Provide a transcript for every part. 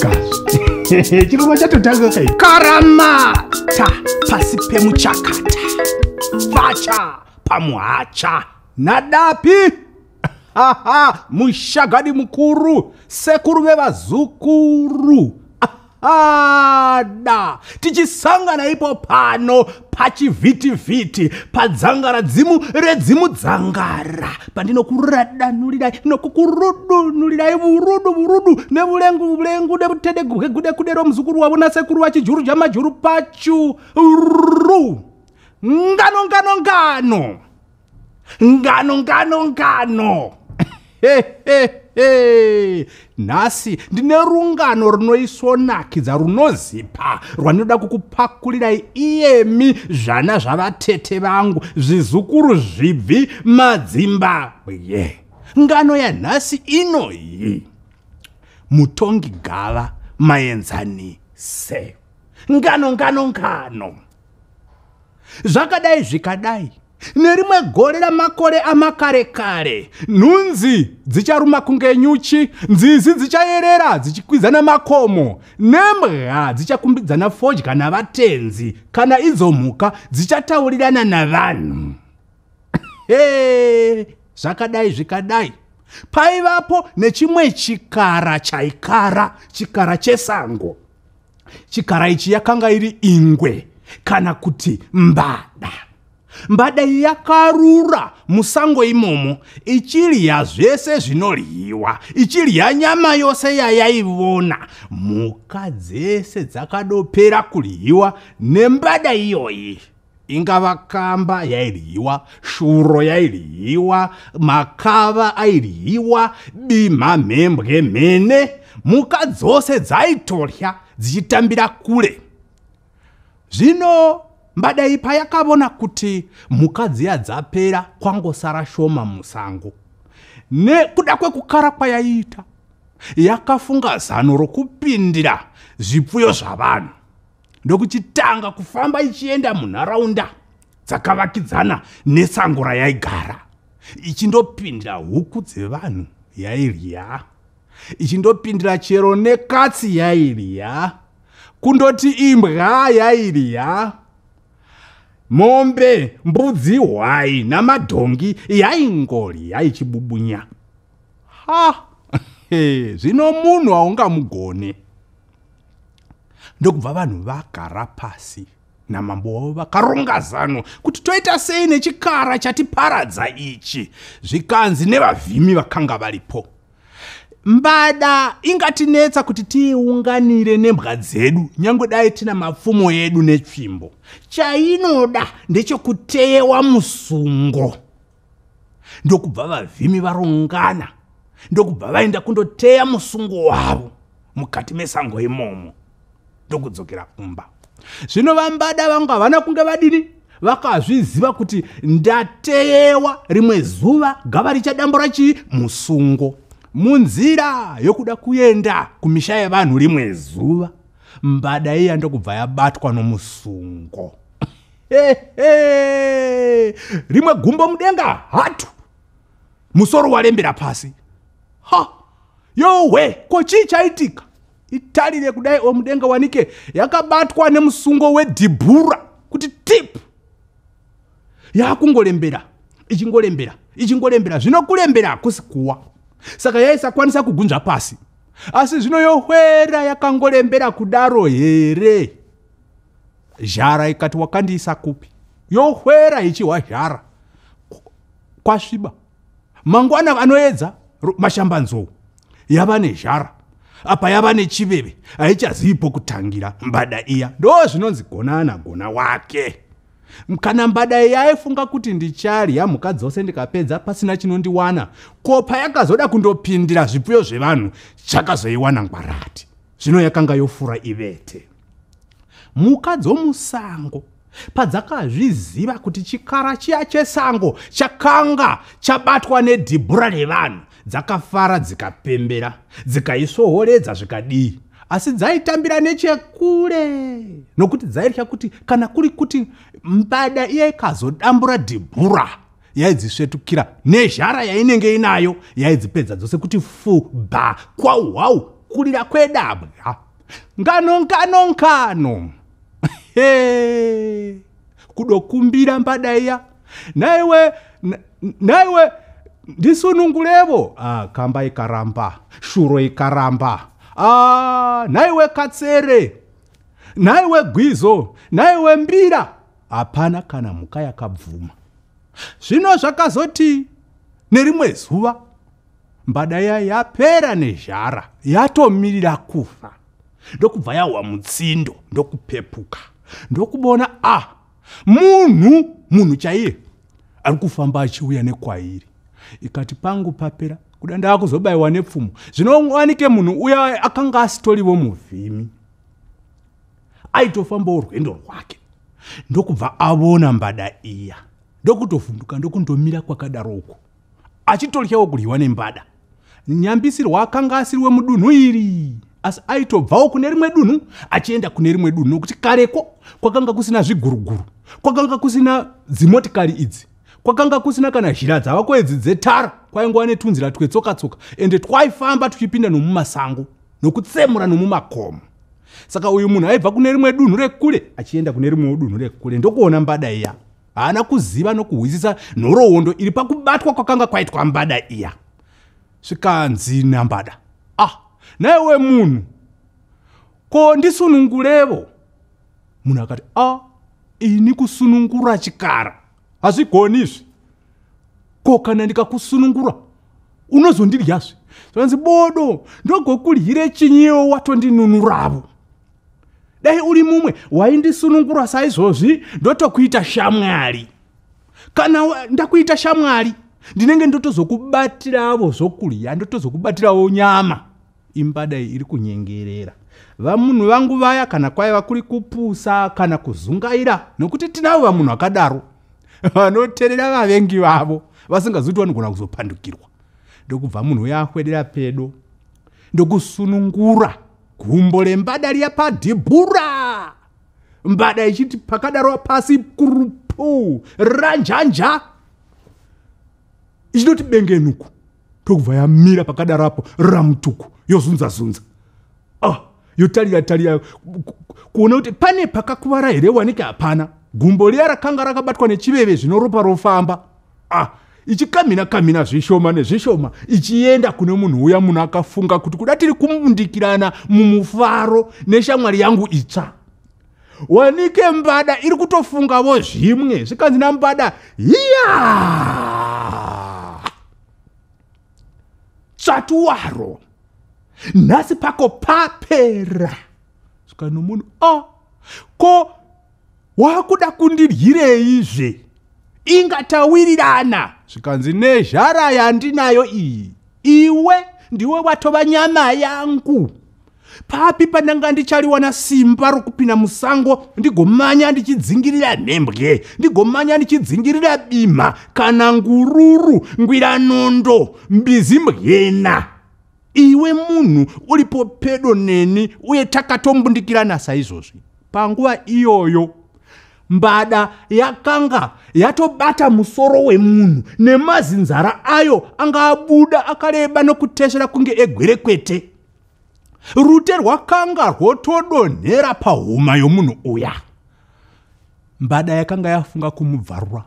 Chatotanga chirongwa, chatotanga kai. Karamata pasi pemuchakata, facha pamuhacha nadapi. Mushagadi mukuru, sekuru vevazukuru, ada tichisangana ipo pano pachivhitivhiti padzangara dzimu redzimu dzangara, pandinokuradanurirai nokukurudunurirai vurudu vurudu nevulengu vulengu nebutedegwegudekudero muzukuru wavo nasekuru vachijuru jamajuru pachu ru. Ngano ngano ngano ngano ngano ngano. Nhasi ndine rungano runoisvonakidza, runozipa, rwandinoda kukupakulirai iyemi zvana zvavatete vangu, zvizukuru zvibvi madzimbabwe. Ngano yanhasi inoyi: Mutongi Gava Maenzanise. Ngano ngano ngano. Zvakadai zvikadai, nerimwe gore ramakore amakare kare, nhunzi dzicharuma kunge nyuchi, nzizi dzichayerera dzichikwidzana makomo, nembwa dzichakumbidzana fodya navatenzi, kana idzo mhuka dzichataurirana navanhu. Zvakadai zvikadai, paivapo nechimwe chikara chaikara, chikara chesango. Chikara ichi yakanga iri ingwe kana kuti mbada. Mbada iyi yakarura musango imomo, ichirya zvese zvinoryiwa, ichirya nyama yose yayaivona. Mhuka dzese dzakadopera kuryiwa nembada iyoyi. Ingava kamba yairyiwa, shuro yairyiwa, makava airyiwa, bimha, mhembwe, mhene, mhuka dzose dzaitorya dzichitambira kure. Zvino mbada iyi payakavona kuti mhuka dziya dzapera, kwangosara shoma musango, nekuda kwekukara kwayaiita, yakafunga zano rokupindira zvipfuyo zvavanhu, ndokuchitanga kufamba ichienda munharaunda dzakavakidzana nesango rayaigara, ichindopindira huku dzevanhu yairya, ichindopindira chero nekatsi yairya, kundoti imbwa yairya, mombe, mbudzi, hwai namadhongi yaingorya ichibubunya. Ha, zvino munhu haungamugone. Ndokubva vanhu vagara pasi namambo wavo, vakaronga zano kuti toita sei nechikara chatiparadza ichi. Zvikanzi nevavhimi vakanga varipo, mbada ingatinetsa kuti tiiunganire nembwa dzedu, nyange dai tina mapfumo edu netsvimbo. Chainoda ndechekuteyewa musungo. Ndokubva vavhimi varongana, ndokubva vaenda kundoteya musungo wavo mukati mesango imomo, ndokudzokera kumba. Zvino vambada vangu havana kunge vadini, vakazviziva kuti ndateyewa, rimwe zuva gava richadambura chii? Musungo. Munzira yokuda kuenda kumisha yevanhu rimwe zuva, mbada iya ndokubva yabatwa nomusungo. Rimwe gumbo mudenga hatu, musoro warembera pasi. Ha, yowe, ko chii chaitika? Itarire kudai o mudenga, wanike yakabatwa nemusungo wedhibhura kuti tip, yakungolembera, ichingolembera, ichingolembera. Zvino kulembera hakusi kuwa, saka yaisakwanisa kugunzva pasi. Asi zvino yohwera yakangolembera kudaro here, zhara ikati, "Wakandiisa kupi?" Yohwera ichihwa zhara. Kwasviba mangwana anoedza mashambanzou, yava nezhara apa, yava nechiveve, haichazivi kutangira. Mbada iya, ndo zvinonzi gona ana gona wake. Kana mbada iya aifunga kuti ndicharya mhuka dzose ndikapedza pasina chinondiwana, ko payakazoda kundopindira zvipfuyo zvevanhu, chakazoiwana ngwarati. Zvino yakanga yofura ivete. Mhuka dzomusango padzakazviziva kuti chikara chiya chesango chakanga chabatwa nedhibhura revanhu, dzakafara, dzikapembera, dzikaisvohoredza, zvikadii. Asi dzaitambira nechekure, nokuti dzaitya kuti kana kuri kuti mbada iya ikazodambura dhibhura, yaidzisvetukira nezhara yainenge inayo, yaidzipedza dzose kuti fu ba kwauhwau. Ndokulira kwedabwa. Ngano ngano ngano. He. Kudokumbira mbada iya. Naiwe naiwe ndisunungulevo. Ah, kamba ikaramba, shuro ikaramba. Ah, naiwe katsere. Naiwe gwizo, naiwe mbira. Hapana kana mhuka yakabvuma. Zvino zvakazoti nerimwe zuva mbada iya yapera nezhara, yatomirira kufa. Ndokubva yawa mutsindo, ndokupepuka. Ndokubona a munhu chaiye ari kufamba achiuya nekwairi. Ikati pangu papera, kuda ndakuzobayiwa nepfumo. Zvino wanike munhu uya akanga asitoriwo muvhimi. Aitofambawo rwendo rwake. Ndokubva avona mbada iya. Ndokutovhunduka ndokundomira kwakadaro uko. Achitolyawo kudyiwa nembada. Nyambisirwa akanga asiriwe mudunhu iri. Asi aitobvawo kune rimwe dunhu achienda kune rimwe dunhu, nokuti kareko kwakanga kusina zviguruguru, kwakanga kusina dzimotikari idzi, kwakanga kusina kana zhira dzavako idzi dzetara, kwaingova netunzira twetsoka-tsoka, ende twaifamba tuchipinda nomumasango nokutsemura nomumakomo. Saka uyu munhu aibva kune rimwe dunhu rekule achienda kune rimwewo dunhu rekule, ndokuona mbada iya. Haana kuziva nokuhwisisa nhoroondo iri pakubatwa kwakanga kwaitwa mbada iya. Svikanzi nambada, ah, naiwe munhu, ko ndisunungulevo? Munhu akati, ah, ini kusunungura chikara hazvigoni izvi. Ko kana ndikakusunungura unozondiryazve? Zvanzi bodo, ndogokuryire chinyiwo watondinunuravo. Dai uri mumwe waindisunungura saizvozvi, ndotokuita shamwari. Kana ndakuita shamwari, ndinenge ndotozokubatiravo zvokurya, ndotozokubatiravo nyama. Imbada iri kunyengerera vamunhu vangu vaya, kana kwaiva kuri kupusa kana kuzungaira, nokuti tinavo vamunhu vakadaro vanoterera vavengi vavo vasingazivi kuti vanogona kuzopandukirwa. Ndokubva munhu uya akwedera pedo, ndokusunungura gumbo rembada riya padhibhura. Mbada ichiti pakadaro pasi kurupu ranjanja, ichitoti bengenuku, ndokubva yamira pakadaro apo ramutuku, yozunza zunza. Ah, yotarira tarira kuona kuti pane pakakuvara here, wanike hapana. Gumbo riya rakanga rakabatwa nechiveve, zvino ropa rofamba. Ah, ichikamhina kamhina zvishoma nezvishoma ichienda kune munhu uya. Munhu akafunga kuti kuda tiri kumbundikirana mumufaro neshamwari yangu itsva. Wanike mbada iri kutofungavo zvimwe. Zvikanzi nambada, hiya, tsvatuwaro, nhasi pako papera. Svika nomunhu, a ko wakuda kundiryireizve? Inga tawirirana. Zvikanzi nezhara yandinayo iyi, iwe ndiwe watova nyama yangu. Papi pandanga ndichariwana simba rokupinda musango ndigomanya ndichidzingirira nhembwe, ndigomanya ndichidzingirira bimha kana ngururu, ngwiranondo, mbizi mbwena, iwe munhu uripo pedo neni uye takatombundikirana saizvozvi? Panguva iyoyo mbada yakanga yatobata musoro wemunhu, nemazinzara ayo anga abuda akareba nokutesvera kunge egwerekwete. Rute rwakanga rwotodonhera pahuma yomunhu uya. Mbada yakanga yafunga kumubvarura,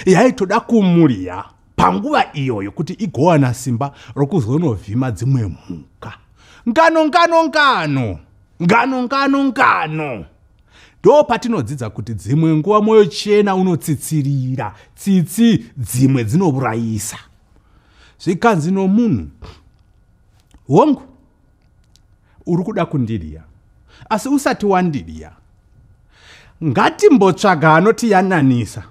yaitoda kumurya panguva iyoyo kuti igowana simba rokuzonovhima dzimwe mhuka. Ngano ngano ngano ngano ngano ngano. Ndo patinodzidza kuti dzimwe nguva mwoyo chena unotsitsirira, tsitsi dzimwe dzinourayisa. Zvikanzi nomunhu, hongu, uri kuda kundirya, asi usati wandirya ngatimbotsvaga anotiyananisa.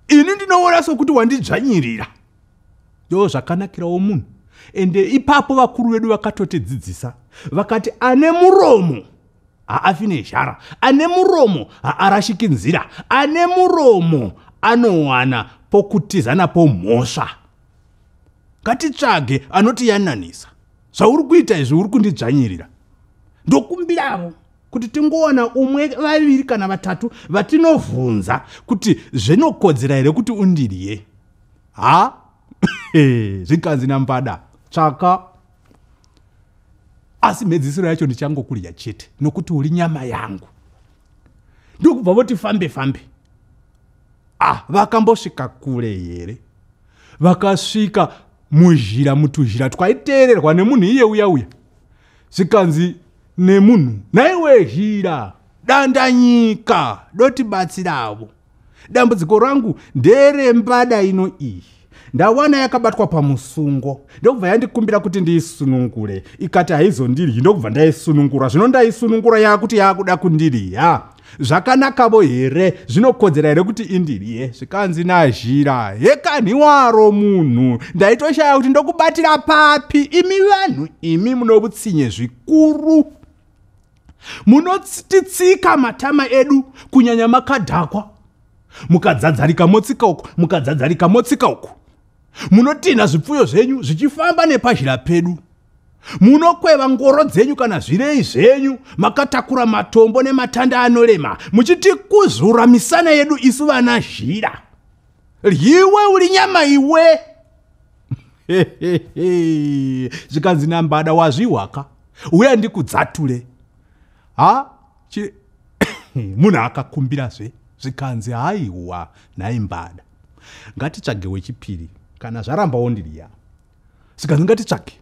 Ini ndinoona sokuti wandidzvanyirira. Ndo zvakanakirawo munhu. Ende ipapo vakuru vedu vakatotidzidzisa, vakati ane muromo haafi nezhara, ane muromo haarashiki nzira, ane muromo anowana pokutiza napo mhosva. Ngatitsvage anotiyananisa. Zvauri kuita izvi, uri kundidzvanyirira. Ndokumbiravo kuti tingowana umwe, vaviri kana vatatu vatinovhunza kuti zvinokodzera here kuti undirye. Ha, zvikanzi nambada, tsvaka. Asi mhedzisiro yacho ndichangokurya chete nokuti uri nyama yangu. Ndokubva voti fambe fambe. Ah, vakambosvika kure here? Vakasvika muzhira mutuzhira twaiteererwa nemunhu iye uya uya. Zvikanzi nemunhu, nhaiwe zhira, dandanyika, dotibatsiravo. Dambudziko rangu nderembada ino iyi. Ndawana yakabatwa pamusungo, ndokubva yandikumbira kuti ndiisunungure, ikati haizondiryi, ndokubva ndaisunungura. Zvino ndaisunungura yakuti yakuda kundirya. Zvakanakavo here? Zvinokodzera here kuti indirye? Zvikanzi nazhira, hekanhi waro munhu, ndaitoshaya kuti ndokubatira papi. Imi vanhu imi munovutsinye zvikuru, munotitsika matama edu, kunyanya makadhakwa, mukadzadzarika motsika uku, mukadzadzarika motsika uku, munotinha zvipfuyo zvenyu zvichifamba nepazhira pedu, munokweva ngoro dzenyu kana zvirei zvenyu makatakura matombo nematanda anorema, muchitikuzvura misana yedu isu vana zhira. Ryiwe uri nyama iwe. Zvikanzi nambada, wazvihwaka, uya ndikudzature. Ha, munhu akakumbirazve, zvikanzi haiwa nhai mbada, ngatitsvage wechipiri, kana zvarambawo ndiriya. Zvikanzi ngatitsvage.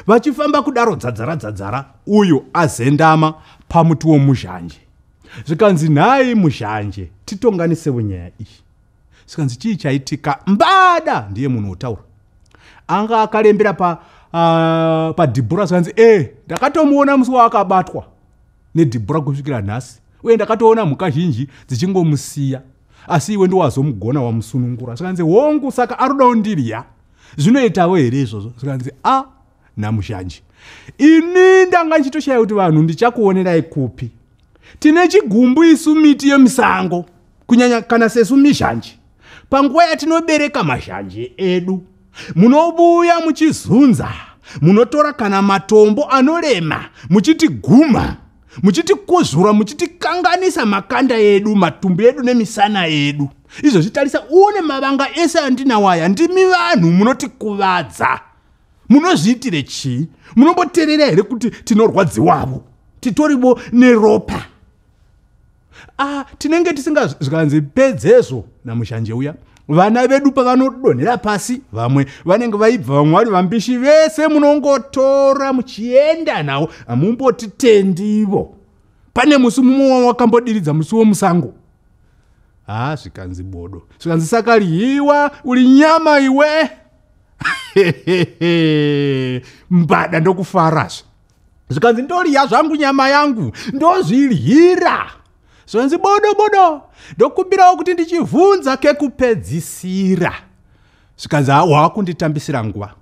Vachifamba kudaro dzadzara dzadzara, uyu azendama pamuti womuzhanje. Zvikanzi nhai muzhanje, titonganisewo nyaya iyi. Zvikanzi chii chaitika? Mbada ndiye munhu wotaura, anga akarembera padhibhura. Zvikanzi ndakatomuona musi waakabatwa nedhibhura kusvikira nhasi, uye ndakatoona mhuka zhinji dzichingomusiya, asi iwe ndiwazomugona wamusunungura. Zvikanzi hongu, saka arudawo ndirya, zvinoitawo here izvozvo? Zvikanzi a namuzhanje, ini ndanga ndichitoshaya kuti vanhu ndichakuonerai kupi. Tine chigumbu isu miti yemisango, kunyanya kana sesu mizhanje, panguva yatinobereka mazhanje edu, munobuya muchizunza, munotora kana matombo anorema muchitiguma, muchitikuzvura, muchitikanganisa makanda edu, matumbu edu nemisana yedu. Izvozvi tarisa uone mavanga ese andinawo aya. Ndimi vanhu munotikuvadza. Munozviitire chii? Munomboteerera here kuti tinorwadziwavo? Titorivo neropa. Tinenge tisinga. Zvikanzi pedzezvo namushanje uya, vana vedu pavanodonhera pasi, vamwe vanenge vaibva, vamwe vari vambishi, vese munongotora muchienda nawo, hamumbotitendivo. Pane musi mumwe wawakambodiridza musi womusango. Ha, zvikanzi bodo. Zvikanzi saka ryiwa, uri nyama iwe. Mbada ndokufarazve. Zvikanzi ndoriya zvangu nyama yangu, ndozviryira. Zvikanzi bodo bodo, ndokumbirawo kuti ndichivhunza kekupedzisira. Zvikanzi wakunditambisira nguva,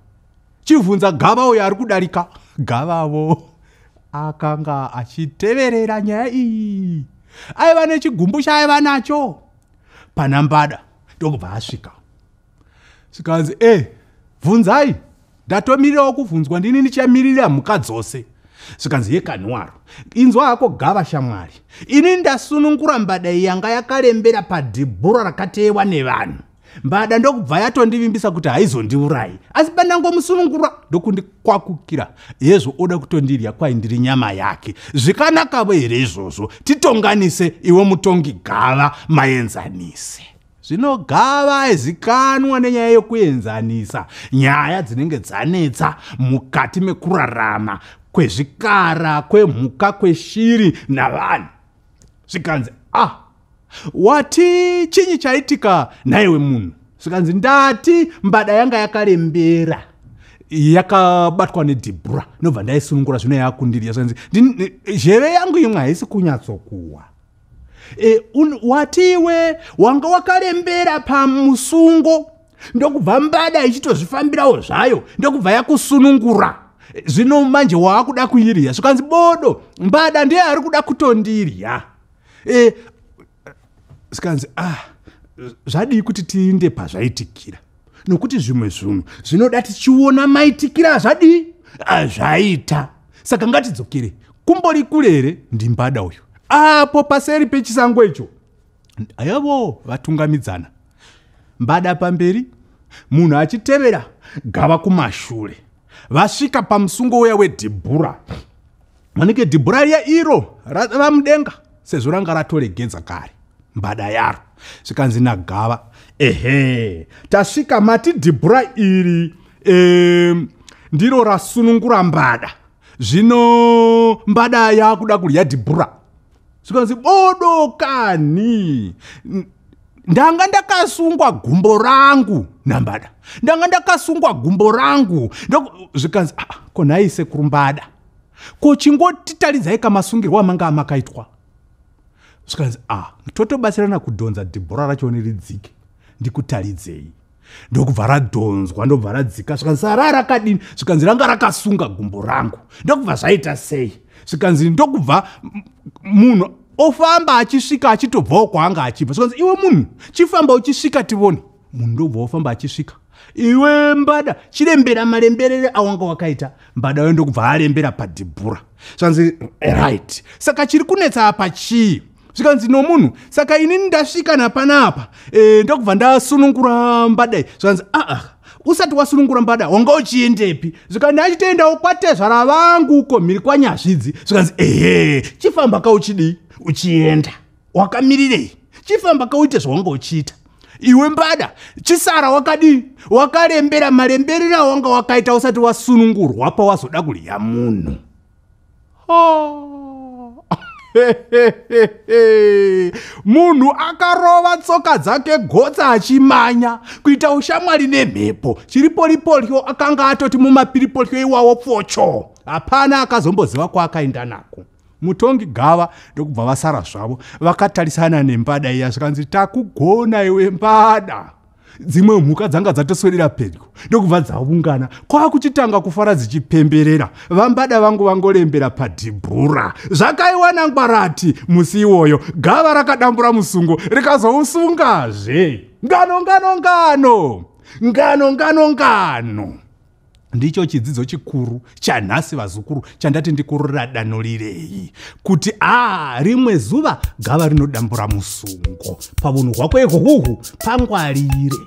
chivhunza gava uyo ari kudarika. Gavavo akanga achiteverera nyaya iyi, aiva nechigumbu chaaiva nacho pana mbada, ndokubva asvika. Zvikanzi bvunzai, ndatomirirawo kuvhunzwa, ndini ndichamirira mhuka dzose. Zvikanzi yekanwaro, inzwa hako gava shamwari, ini ndasunungura mbada iyi yanga yakarembera padhibhura rakateyewa nevanhu. Mbada ndokubva yatondivimbisa kuti haizondiurayi, asi pandangomusunungura ndokundikwakukira, yezvo oda kutondirya, kwai ndiri nyama yake. Zvikanakavo here izvozvo? Titonganise iwe mutongi gava, maenzanise. Zvino gava aizikanwa nenyaya yokuenzanisa nyaya dzinenge dzanetsa mukati mekurarama kwezvikara, kwemhuka, kweshiri navanhu. Zvikanzi wati chinyi chaitika nhaiwe munhu? Zvikanzi ndati mbada yanga yakarembera, yakabatwa nedhibhura, nobva ndaisunungura, zvino yakundirya. Zvikanzi zheve yangu imwe haisi kunyatsokuwa. Watiwe wanga wakarembera pamusungo, ndokubva mbada ichitozvifambirawo zvayo, ndokubva yakusunungura, zvino manje waakuda kuirya. Zvikanzi bodo, mbada ndiye ari kuda kutondirya. Zvikanzi zvadii kuti tiinde pazvaitikira, nokuti zvimwe zvinhu zvinoda tichiona maitikira azvadii azvaita. Saka ngatidzokere kumbori kure here, ndimbada uyu apo paseri pechisango icho. Ayavo vatungamidzana, mbada pamberi, munhu achitevera, gava kumashure. Vasvika pamusungo uya wedhibhura. Manike dhibhura riya iro rava mudenga sezvo ranga ratoregedza kare mbada yaro. Zvikanzi nagava, ehe, tasvika mati dhibhura iri ndiro rasunungura mbada. Zvino mbada yakuda kudya dhibhura. Zvikanzi bodo kani, ndanga ndakasungwa gumbo rangu nambada, ndanga ndakasungwa gumbo rangu. Zvikanzi ah, ko nhai sekuru mbada, ko chingotitaridzai kamasungirwo amanga amakaitwa. Zvikanzi ah, totobatsirana kudhonza dhibhura racho niridzike ndikutaridzei. Ndokubva radhonzwa, ndobva radzika. Zvikanzi sara rakadini? Zvikanzi ranga rakasunga gumbo rangu. Ndokubva zvaita sei? Zvikanzi ndokubva munhu ofamba achisvika achitobvawo kwaanga achibva. Zvikanzi iwe munhu chifamba uchisvika tivone. Munhu ndobva ofamba achisvika. Iwe mbada chirembera maremberere awanga wakaita. Mbada uyo ndokubva arembera padhibhura. Zvikanzi right, saka chiri kunetsa apa chii? Zvikanzi nomunhu, saka inini ndasvika napanapa ndokubva ndasunungura mbada. Zvikanzi aa, usati wasunungura mbada wanga uchiendepi? Zvikanzi ndachitoendawo kwatezvara vangu uko mhiri kwanyazvidzi. Zvikanzi ehe, chifamba ka uchidii uchienda, wakamirirei? Chifamba ka uite zvawanga uchiita. Iwe mbada chisara wakadii wakarembera maremberero awanga wakaita usati wasunungurwa pawazoda kudya munhu. Oh. Munhu akarova tsoka dzake gotsa achimanya kuita ushamwari nemhepo. Chiriporipolyo akanga atoti mumapiripolio iwawo pfocho, hapana akazomboziva kwaakaenda nako. Mutongi gava ndokubva vasara zvavo vakatarisana nembada iya. Zvikanzi takugona iwe mbada. Dzimwe mhuka dzanga dzatoswedera pedyo ndokubva dzaungana kwakuchitanga kufara dzichipemberera. Vambada vangu vangorembera padhibhura. Zvakaiwana ngwarati musi iwoyo gava rakadambura musungo rikazousungazve. Ngano ngano ngano ngano ngano ngano. Ndicho chidzidzo chikuru chanhasi vazukuru chandati ndikuriradanulirei kuti a rimwe zuva gava rinodambura musungo pavunhu hwako ihwohwohwu pangwarire.